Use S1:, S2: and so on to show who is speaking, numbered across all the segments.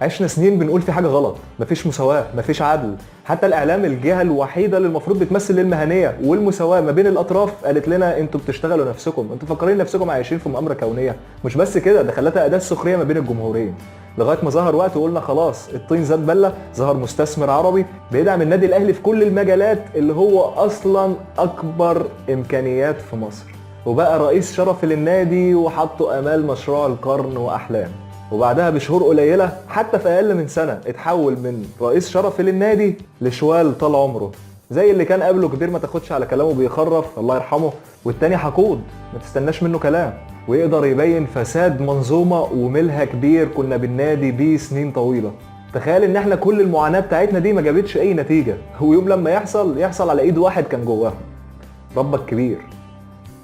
S1: عشنا سنين بنقول في حاجة غلط، مفيش مساواة، مفيش عدل. حتى الاعلام، الجهة الوحيدة اللي المفروض بتمثل المهنية والمساواة ما بين الاطراف، قالت لنا انتوا بتشتغلوا نفسكم، انتوا فاكرين نفسكم عايشين في مؤامرة كونيه. مش بس كده، ده خلتها اداه سخرية ما بين الجمهورين، لغاية ما ظهر وقت وقلنا خلاص الطين زاد بله. ظهر مستثمر عربي بيدعم النادي الاهلي في كل المجالات، اللي هو اصلا اكبر امكانيات في مصر، وبقى رئيس شرفي للنادي، وحطوا امال مشروع القرن واحلام. وبعدها بشهور قليله، حتى في اقل من سنه، اتحول من رئيس شرفي للنادي لشوال طال عمره، زي اللي كان قبله كبير ما تاخدش على كلامه بيخرف الله يرحمه، والتاني حقود ما تستناش منه كلام، ويقدر يبين فساد منظومة وملها كبير كنا بالنادي بيه سنين طويله. تخيل ان احنا كل المعاناة بتاعتنا دي ما جابتش اي نتيجه، ويوم لما يحصل يحصل على ايد واحد كان جواهم. ربك كبير.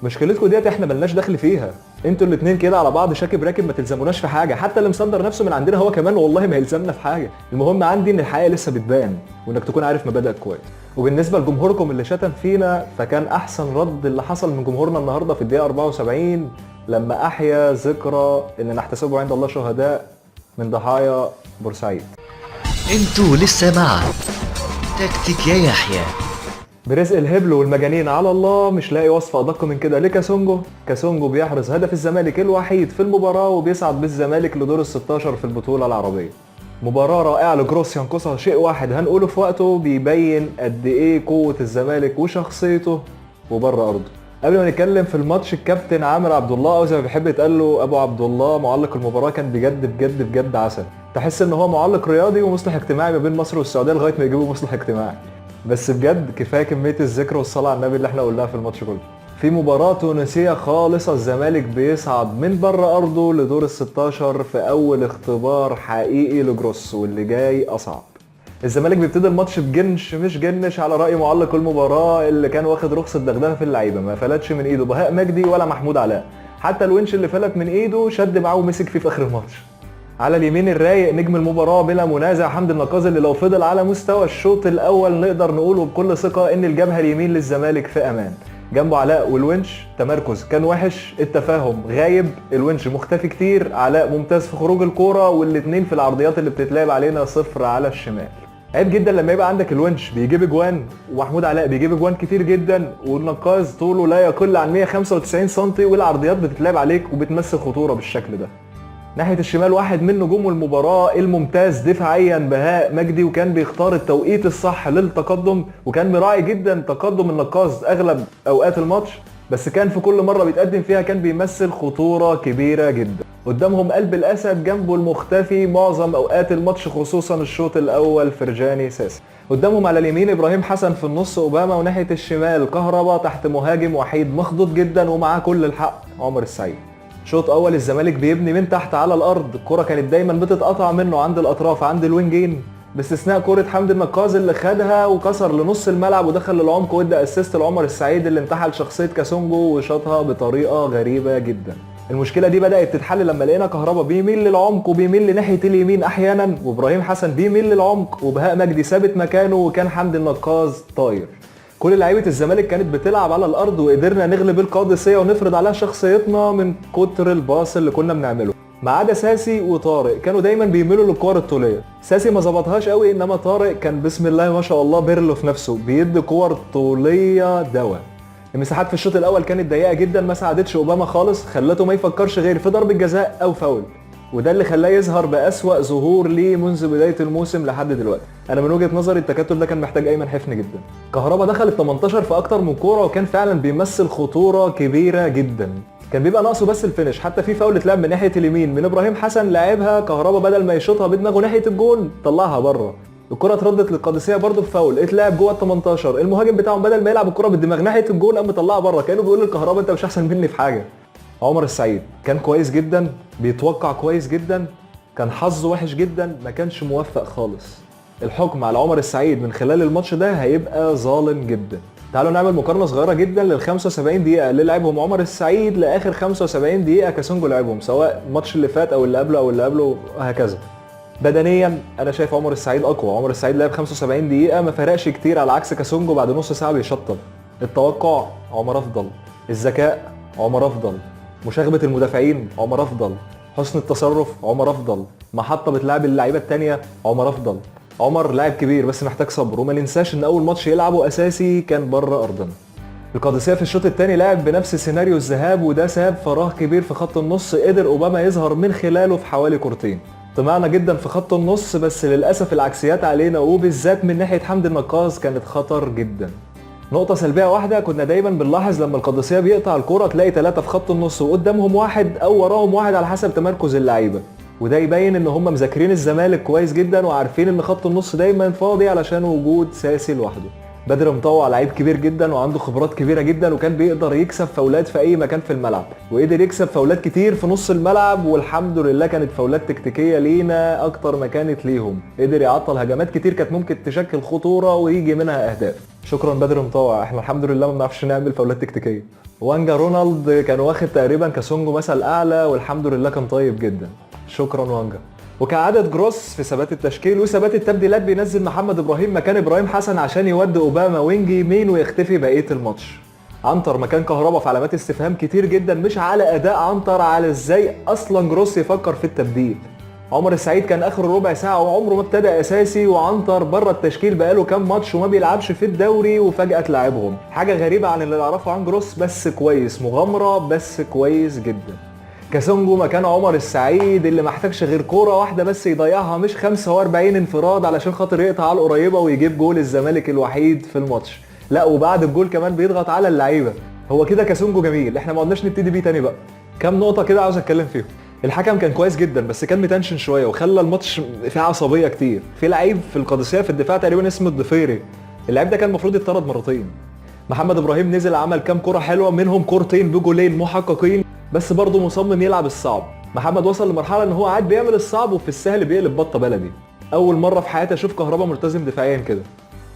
S1: مشكلتكم ديت احنا ملناش دخل فيها، انتوا الاتنين كده على بعض شاكب راكب، ما تلزموناش في حاجه. حتى اللي مصدر نفسه من عندنا هو كمان والله ما يلزمنا في حاجه. المهم عندي ان الحقيقة لسه بتبان، وانك تكون عارف مبادئك كويس. وبالنسبة لجمهوركم اللي شتم فينا، فكان احسن رد اللي حصل من جمهورنا النهارده في الدقيقة 74 لما احيا ذكرى اللي نحتسبه عند الله شهداء من ضحايا بورسعيد.
S2: انتوا لسه مع تكتيك يا يحيى.
S1: برزق الهبل والمجانين على الله، مش لاقي وصفه ادق من كده لكاسونجو. كاسونجو بيحرز هدف الزمالك الوحيد في المباراة وبيصعد بالزمالك لدور ال 16 في البطولة العربية. مباراة رائعة لجروس، ينقصها شيء واحد هنقوله في وقته، بيبين قد ايه قوة الزمالك وشخصيته وبره ارضه. قبل ما نتكلم في الماتش، الكابتن عامر عبد الله، او زي ما بيحب يتقال له ابو عبد الله، معلق المباراة، كان بجد بجد بجد عسل. تحس ان هو معلق رياضي ومصلح اجتماعي ما بين مصر والسعودية لغاية ما يجيبوا مصلح اجتماعي. بس بجد كفاية كمية الذكر والصلاة على النبي اللي احنا قلناها في الماتش كله. في مباراة تونسية خالصة، الزمالك بيصعد من بره أرضه لدور ال 16 في أول اختبار حقيقي لجروس، واللي جاي أصعب. الزمالك بيبتدي الماتش بجنش مش جنش على رأي معلق المباراة اللي كان واخد رخصة دغدغة في اللعيبة، ما فلتش من ايده بهاء مجدي ولا محمود علاء، حتى الونش اللي فلت من ايده شد معاه ومسك فيه في آخر الماتش. على اليمين الرايق نجم المباراة بلا منازع حمدي النقاز، اللي لو فضل على مستوى الشوط الأول نقدر نقوله بكل ثقة إن الجبهة اليمين للزمالك في أمان. جنبه علاء والونش، تمركز كان وحش، التفاهم غايب، الونش مختفي كتير، علاء ممتاز في خروج الكورة، والاتنين في العرضيات اللي بتتلعب علينا صفر على الشمال. عيب جدا لما يبقى عندك الونش بيجيب اجوان ومحمود علاء بيجيب اجوان كتير جدا، والنقاز طوله لا يقل عن 195 سم، والعرضيات بتتلعب عليك وبتمثل خطورة بالشكل ده. ناحية الشمال واحد من نجوم المباراة الممتاز دفاعيا بهاء مجدي، وكان بيختار التوقيت الصح للتقدم، وكان مراعي جدا تقدم النقاز اغلب اوقات الماتش، بس كان في كل مرة بيتقدم فيها كان بيمثل خطورة كبيرة جدا. قدامهم قلب الاسد، جنبه المختفي معظم اوقات الماتش خصوصا الشوط الاول فرجاني ساسي. قدامهم على اليمين ابراهيم حسن، في النص اوباما، وناحية الشمال كهربا تحت مهاجم وحيد مخضوض جدا ومعاه كل الحق عمر السعيد. شوط اول الزمالك بيبني من تحت على الارض، الكرة كانت دايما بتتقطع منه عند الاطراف عند الوينجين، باستثناء كرة حمدي النقاز اللي خدها وكسر لنص الملعب ودخل للعمق وادى assist لعمر السعيد اللي انتحل شخصية كاسونجو وشاطها بطريقة غريبة جدا. المشكلة دي بدأت تتحل لما لقينا كهربا بيميل للعمق وبيميل لناحية اليمين احيانا، وابراهيم حسن بيميل للعمق، وبهاء مجدي ثابت مكانه، وكان حمدي النقاز طاير. كل لعيبة الزمالك كانت بتلعب على الارض، وقدرنا نغلب القادسية ونفرض عليها شخصيتنا من كتر الباص اللي كنا بنعمله. ما عدا ساسي وطارق كانوا دايما بيميلوا للكور الطوليه. ساسي ما ظبطهاش قوي، انما طارق كان بسم الله ما شاء الله بيرلو في نفسه، بيدي كور طوليه دواء. المساحات في الشوط الاول كانت ضيقه جدا، ما ساعدتش اوباما خالص، خلته ما يفكرش غير في ضربه جزاء او فاول، وده اللي خلاه يظهر بأسوأ ظهور ليه منذ بداية الموسم لحد دلوقتي. انا من وجهة نظري التكتل ده كان محتاج ايمن حفني جدا. كهربا دخل ال 18 في اكتر من كورة، وكان فعلا بيمثل خطورة كبيرة جدا، كان بيبقى ناقصه بس ال finish. حتى في فاول اتلعب من ناحية اليمين من ابراهيم حسن، لعبها كهربا بدل ما يشوطها بدماغه ناحية الجون طلعها بره. الكرة اتردت للقادسية برضه بفاول اتلعب جوه ال 18، المهاجم بتاعهم بدل ما يلعب الكرة بالدماغ ناحية الجون قام مطلعها بره، كأنه بيقول للكهربا انت مش احسن مني في حاجة. عمر السعيد كان كويس جدا، بيتوقع كويس جدا، كان حظه وحش جدا، ما كانش موفق خالص. الحكم على عمر السعيد من خلال الماتش ده هيبقى ظالم جدا. تعالوا نعمل مقارنة صغيرة جدا لل 75 دقيقة اللي لعبهم عمر السعيد لاخر 75 دقيقة كاسونجو لعبهم، سواء الماتش اللي فات او اللي قبله او اللي قبله وهكذا. بدنيا انا شايف عمر السعيد اقوى. عمر السعيد لعب 75 دقيقة ما فرقش كتير، على عكس كاسونجو بعد نص ساعة بيشطب. التوقع عمر افضل، الذكاء عمر افضل، مشاغبه المدافعين عمر افضل، حسن التصرف عمر افضل، محطة بتلعب اللعيبة التانية عمر افضل. عمر لاعب كبير بس محتاج صبر، وما ننساش ان اول ماتش يلعبه اساسي كان بره ارضنا. القادسية في الشوط الثاني لعب بنفس سيناريو الذهاب، وده ساب فراغ كبير في خط النص قدر اوباما يظهر من خلاله في حوالي كورتين. طمعنا جدا في خط النص، بس للاسف العكسيات علينا وبالذات من ناحية حمدي النقاز كانت خطر جدا. نقطة سلبية واحدة كنا دايما بنلاحظ لما القادسية بيقطع الكرة تلاقي 3 في خط النص وقدامهم واحد او وراهم واحد على حسب تمركز اللعيبة، وده يبين ان هم مذاكرين الزمالك كويس جدا وعارفين ان خط النص دايما فاضي علشان وجود ساسي لوحده. بدر مطوع لعيب كبير جدا وعنده خبرات كبيرة جدا، وكان بيقدر يكسب فاولات في اي مكان في الملعب، وقدر يكسب فاولات كتير في نص الملعب، والحمد لله كانت فاولات تكتيكية لينا اكتر ما كانت ليهم. قدر يعطل هجمات كتير كانت ممكن تشكل خطورة ويجي منها اهداف. شكرا بدر مطوع، احنا الحمد لله ما بنعرفش نعمل فاولات تكتيكية. وانجا رونالد كان واخد تقريبا كاسونجو مثل اعلى، والحمد لله كان طيب جدا، شكرا وانجا. وكعادة جروس في ثبات التشكيل وثبات التبديلات بينزل محمد ابراهيم مكان ابراهيم حسن عشان يودي اوباما wing يمين ويختفي بقية الماتش. عنتر مكان كهربا في علامات استفهام كتير جدا، مش على اداء عنتر، على ازاي اصلا جروس يفكر في التبديل. عمر السعيد كان اخر ربع ساعة وعمره ما ابتدى اساسي، وعنتر بره التشكيل بقاله كام ماتش وما بيلعبش في الدوري وفجاة تلعبهم. حاجة غريبة عن اللي نعرفه عن جروس، بس كويس، مغامرة بس كويس جدا. كاسونجو مكان عمر السعيد اللي ما احتاجش غير كورة واحدة بس يضيعها، مش 45 انفراد علشان خاطر يقطع على القريبة ويجيب جول الزمالك الوحيد في الماتش. لا وبعد الجول كمان بيضغط على اللعيبة. هو كده كاسونجو جميل، احنا ما قلناش نبتدي بيه تاني بقى. كام نقطة كده عاوز اتكلم فيهم. الحكم كان كويس جدا بس كان متنشن شوية وخلى الماتش فيه عصبية كتير. في لعيب في القادسية في الدفاع تقريبا اسمه الضفيري، اللعيب ده كان المفروض يتطرد مرتين. محمد ابراهيم نزل عمل كام كره حلوة، منهم كورتين بجولين محققين، بس برضه مصمم يلعب الصعب. محمد وصل لمرحلة ان هو قاعد بيعمل الصعب وفي السهل بيقلب بطه بلدي. اول مرة في حياتي اشوف كهربا ملتزم دفاعيا كده.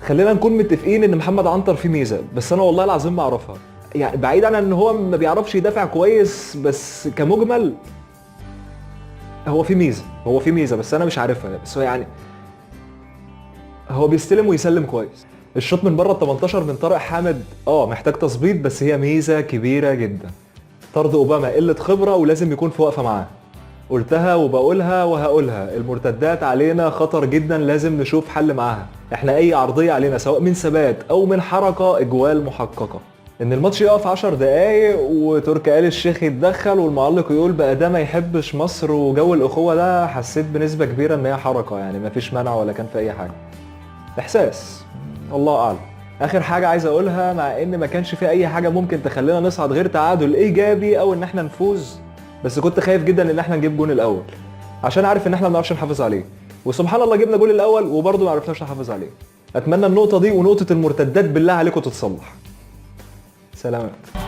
S1: خلينا نكون متفقين ان محمد عنتر فيه ميزة بس انا والله العظيم ما اعرفها، يعني بعيد عن ان هو ما بيعرفش يدافع كويس، بس كمجمل هو في ميزة، هو في ميزة بس انا مش عارفها. بس هو يعني هو بيستلم ويسلم كويس. الشوط من بره ال 18 من طارق حامد محتاج تظبيط، بس هي ميزة كبيرة جدا. طرد اوباما قلة خبره ولازم يكون في وقفه معاه. قلتها وبقولها وهقولها، المرتدات علينا خطر جدا، لازم نشوف حل معاها. احنا اي عرضية علينا سواء من ثبات او من حركة اجوال محققة. ان الماتش يقف 10 دقايق وتركي آل الشيخ يتدخل والمعلق يقول بقى ده ما يحبش مصر وجو الاخوة ده، حسيت بنسبة كبيرة ان هي حركة، يعني ما فيش منع ولا كان في اي حاجة. احساس، الله اعلم. اخر حاجة عايز اقولها، مع ان ما كانش في اي حاجة ممكن تخلينا نصعد غير تعادل ايجابي او ان احنا نفوز، بس كنت خايف جدا ان احنا نجيب جون الاول عشان عارف ان احنا ما بنعرفش نحافظ عليه، وسبحان الله جبنا جول الاول وبرضه ما عرفناش نحافظ عليه. اتمنى النقطة دي ونقطة المرتدات بالله عليكم تتصلح. سلامات.